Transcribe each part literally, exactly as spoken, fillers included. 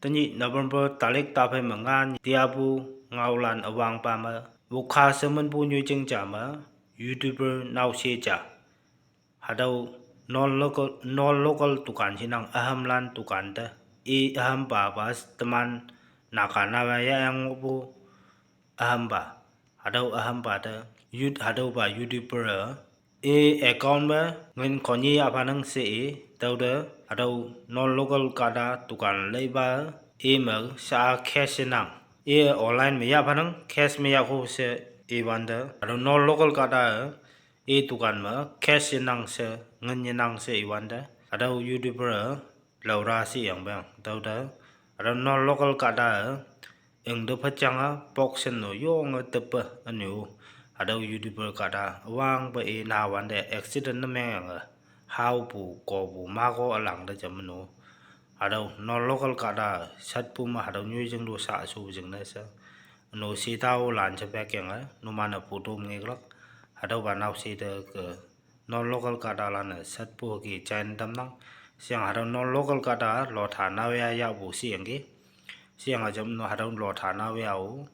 Tenyih November tarik taphei me nga tiapu ngaolan üwangpa me, Wokha she minpu nyoijing ja me, YouTuber naoshe ja, hatüo non local, non local dukan shinang ühamlan dukan te, i ühampa pa teman Naga naoya yahyang ngohpu ühampa, hatüo ühampa te, hatüopa YouTuber-e, i account me ngin khonyi yahphanang she i, tüote, hatüo non local kahta dukan leipa, i me sha cash yenang, i online me yahphanang, cash me yahko she iwante, hatüo non local kahta-e, i dukan me cash yenang she, ngin yenang she iwante, hatüo YouTuber-e, laora sheyangpeang tüote, hatüo non local kahta-e, ingte phetjange box shen no yonge teppe ünyu, hatüo YouTuber kahta üwangpe i nawante accident ne mengyange, haopu kopu mako ülang te jam no, hatüo non local kahta shatpu me hatüo nyoijing to sha shu jingne she, no shetaolan she pekyange numan-e photo me ngeklak, hatüopa naoshe te ke non local kahtalan-e shatpu hüke jaine tamnang. Sheyange hatüo non local kahta Lotha naoya yahpu sheyangki. Sheyange jam no hatüo Lotha naoya-o,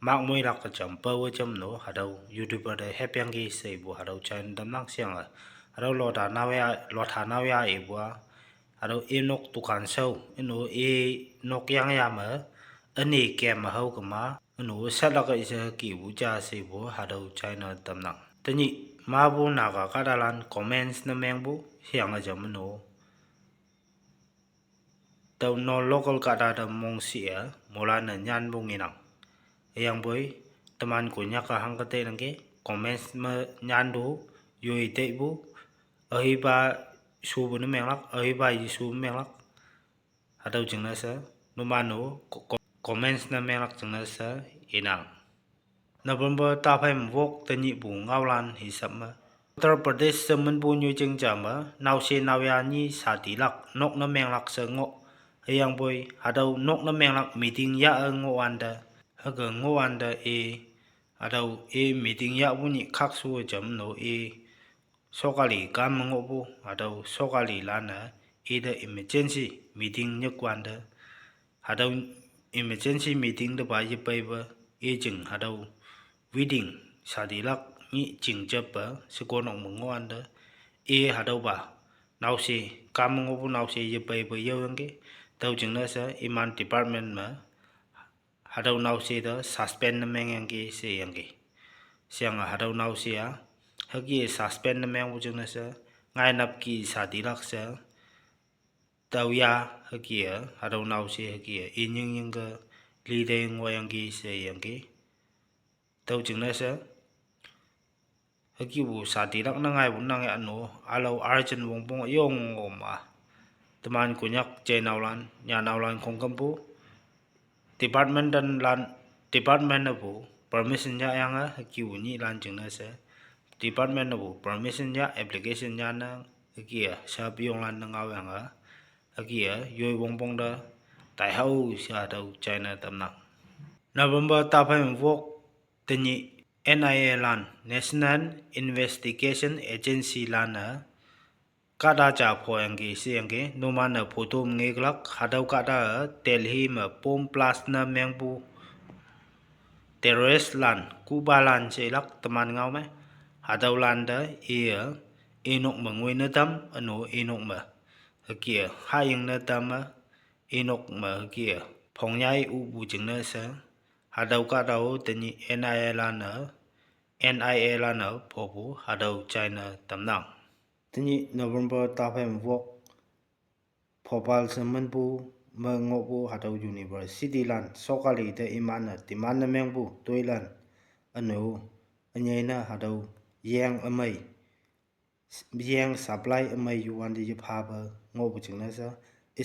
makmoilak-e jam pawe jam no hatüo YouTuber te hepyangki she ipu hatüo jaine tamnang sheyange, hatüo Lotha naoya, Lotha naoya ipu-a, hatüo i nok dukan shao, üno i nok yangya me, üne kem me hao kema, üno shatlak-e she kipu ja she ipu hatüo jaine tamnang. Tenyih mapu Naga kahtalan comments ne mengpu, sheyange jam no, tüo non local kahta te mongshih-e moilan-e nyanpu ngenang. Hüyangpoi, teman Konyak-a hangke teinangki, comments me nyantu, yoi teipu, ahipa shupu ne menglak, ahipa yeshu menglak. Hatüo jingne she, numan-o, co-, co-, comments ne menglak jingne she, inang. November taphei me wok tenyihpu ngaolan hisap me, Uttar Pradesh she minpu nyoijing ja me, naoshe naoya nyi shadilak, nok ne menglak she ngoh. Hüyangpoi, hatüo nok ne menglak meeting yah-e ngohwante, hüke ngohwante i, hatüo i meeting yahpu nyih khakshu-e jam no i, sokali kam me ngohpu, hatüo sokalilan-e, ite emergency meeting nyikwante, hatüo emergency meeting tepa yepeipe, i jing hatüo wedding shadilak nyih jing jeppe, shekonok me ngohwante, i hatüopa, naoshe, kam me ngohpu naoshe yepeipe yaoyangki, tüo jingne she iman department me, hatüo naoshe te suspend ne mengyangki sheyangki. Sheyange hatüo naoshe-a, hüke suspend ne mengpu jingne she, ngainap ki shadilak she, tüoya hüke-e, hatüo naoshe hüke-e, i nying nyingke, lite ngohyangki sheyangki. Tüo jingne she, hükepu shadilak ne ngaipu nang ya no, ülao urgent wongpong yong ngoma. Teman Konyak jeinaolan, nyanaolan khongkümpu, department lan, department nepu, permission yahyange, hükepu nyihlan jingne she, department nepu, permission yah, application yahnang, hüke-e, sap yonglan ne ngaoyange, hüke-e, yoi wongpong te, taihao she hatüo jaine tamnang. November taphei me wok tenyih N I A lan, National Investigation Agency lan-e, kahta ja phoyangki sheyangki, numan-e photo me ngeklak, hatüo kahta-e Delhi me bomb blast ne mengpu terrorist lan, kuhpalan shelak teman ngao me, hatüolan te iye, inok me ngoi ne tam, üno inok me, hüke-e, haying ne tam me, inok me hüke-e, phongnyai upu jingne she, hatüo kahta-o tenyih N I A lan-e, N I A lan-e phopu hatüo jaine tamnang. Tenyih November taphei me wok, Bhopal she minpu me ngohpu hatüo university lan, sokali te iman-e demand ne mengpu toilan, üno, ünyei ne hatüo yeng ümei, yeng supply ümei yuwante yephape ngohpu jingne she,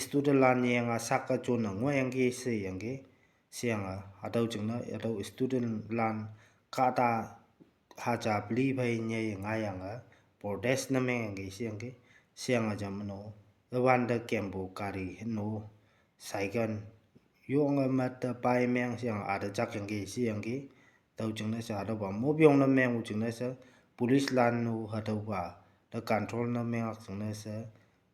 student lan yeng-a sak-e jonne ngohyangki sheyangki, sheyange hatüo jingne hatüo student lan kahta haja peli phei nyei ngaiyange protest ne mengyangki sheyangki, sheyange jam no, üwante kempu gari no, cycle, yonge mette pai meng sheyange ate jakyangki sheyangki, tüo jingne she hatüopa mopyong ne mengpu jingne she, police lan no hatüopa te control ne menglak jingne she,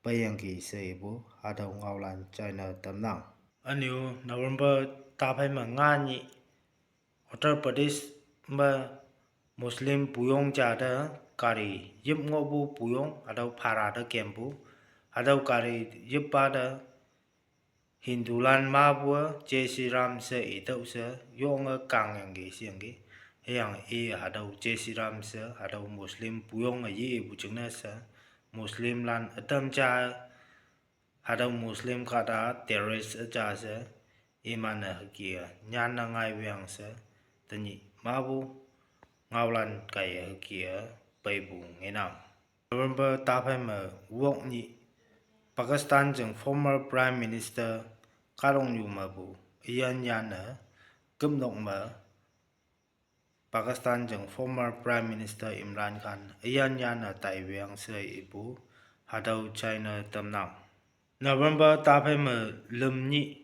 peiyangki she ipu hatüo ngaolan jaine tamnang. Anyu November taphei me nga nyih Uttar Pradesh me Muslim puyong ja te gari yip ngohpu puyong, hatüo phara te kempu, hatüo gari yippa te Hindulan mapu-a Jai Shri Ram she itüoh she yonge kangyangki sheyangki. Hüyange i hatüo Jai Shri Ram she hatüo Muslim puyonge yepu jingne she Muslimlan ütam ja hatüo Muslim kahta terrorist üja she, iman-e hüke-a nyanne ngaiwang she, tenyih mapu ngaolan kaiye hüke-a peipu ngenang. November taphei me wok nyih Pakistan jing former Prime Minister kahtoknyu mepu üyin yanne kümnok me Pakistan jing former Prime Minister Imran Khan üyin yanne taiwang she ipu hatüo china tamnang. November taphei me lüm nyih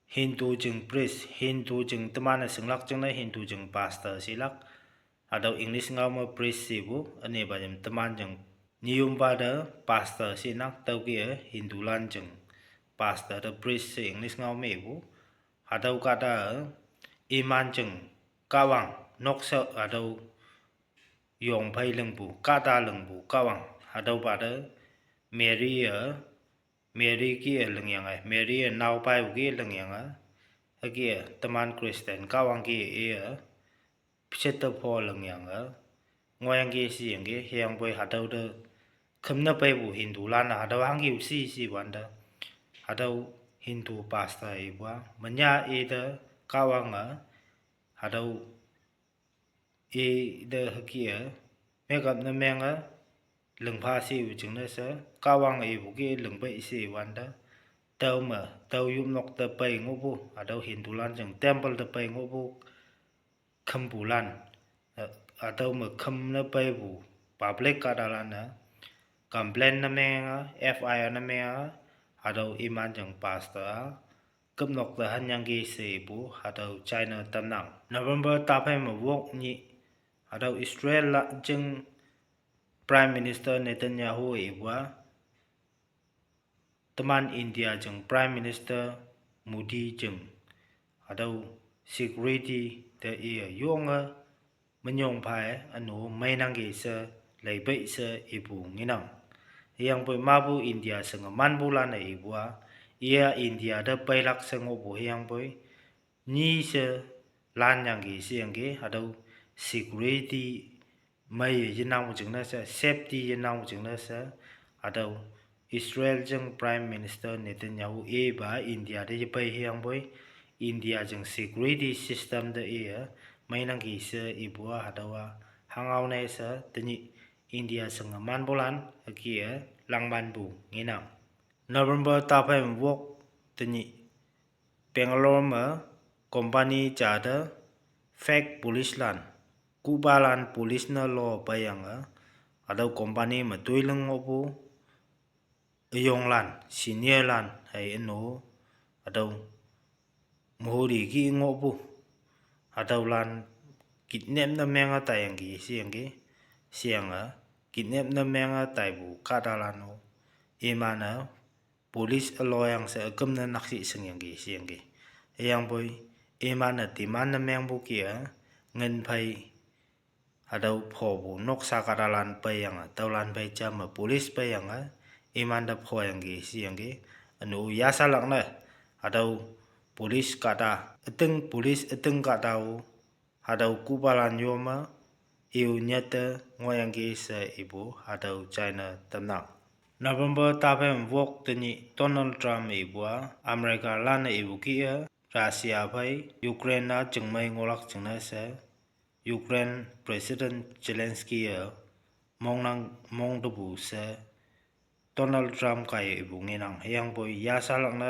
Hindu jing priest, Hindu jing teman-e shinglak jingne Hindu jing pastor shelak. Hatüo English ngao me priest shepu, ünepa jam teman jing nyiyompa te pastor shenang, tüoke-e Hindulan jing pastor te priest she English ngao mepu. Hatüo kahta iman jing kahwang noksa hatüo yong phei lingpu, kahta lingpu kahwang, hatüopa te Mary-e, Mary kih-e lingyange, Mary-e naopaipu kih lingyange, hüke-e teman Christian kahwang kih-e, shette pho lingyange ngohyangki sheyangki. Hüyangpoi hatüo te khümne peipu Hindulan-e hatüo hangke-u shi she wante, hatüo Hindu pastor ipu-a menyih ite kahwange hatüo ite hüke-e makeup ne menge lingpha shepu jingne she kahwange ipu kih lingpei she wante, tüo me tüo yopnok te pei ngohpu hatüo Hindulan jing temple te pei ngohpu khümpulan, hatüo me khümne peipu public kahtalan-e complain ne menge, F I R ne menge, hatüo iman jing pastor-a kümnok te hanyangki she ipu hatüo china tamnang. November taphei me wok nyih hatüo Israel la jing Prime Minister Netanyahu ipu-a teman India jing Prime Minister Modi jing hatüo security te iye yonge menyong phei ünu meinangki she leipei she ipu ngenang. Hüyangpoi mapu India shinge manpulan-e ipu-a, iya India te peilak she ngohpu hüyangpoi nyi she lanyangki sheyangki, hatüo security meiye yenangpu jingne she, safety yenangpu jingne she, hatüo Israel jing Prime Minister Netanyahu ipa India te yepei hüyangpoi India jing security system te iye meinangki she ipu-a hatüowa hangao ne she tenyih India shinge manpulan hüke-e langmanpu ngenang. November taphei me wok tenyih Bangalore me company ja te fake policelan, kuhpalan police ne lo peiyange, hatüo company me toiling ngohpu üyonglan, seniorlan hei ünu, hatüo mohori kih ngohpu, hatüolan kidnap ne menge taiyangki sheyangki, sheyange kidnap ne menge taipu kahtalan-o, iman-e police üloyang she üküm ne nakshih shingyangki sheyangki. Hüyangpoi iman-e demand ne mengpu kih-a ngin phei hatüo phopu noksa kahtalan peiyange, tüolan phei ja me police peiyange, imante phoyangki sheyangki. Ünu yashalak ne hatüo police kahta, üting police üting kahta-o hatüo kuhpalan yome i-o nyette ngohyangki she ipu hatüo china tamnang. November taphei me wok tenyih Donald Trump ipu-a Americalan-e ipu kih-e Russia phei Ukraine-a chingmei ngohlak jingne she Ukraine President Zelensky-e mongnang mongtepu she Donald Trump kaiye ipu ngenang. Hüyangpoi yashalak ne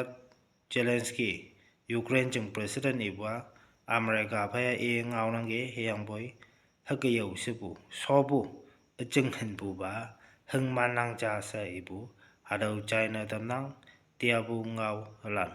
Zelensky, Ukraine jing President ipu-a America phei-a i ngaonangki hüyangpoi hüke yao shepu shopu üjing hinpupa hüngmannang ja she ipu hatüo china tamnang, tiapu ngaolan.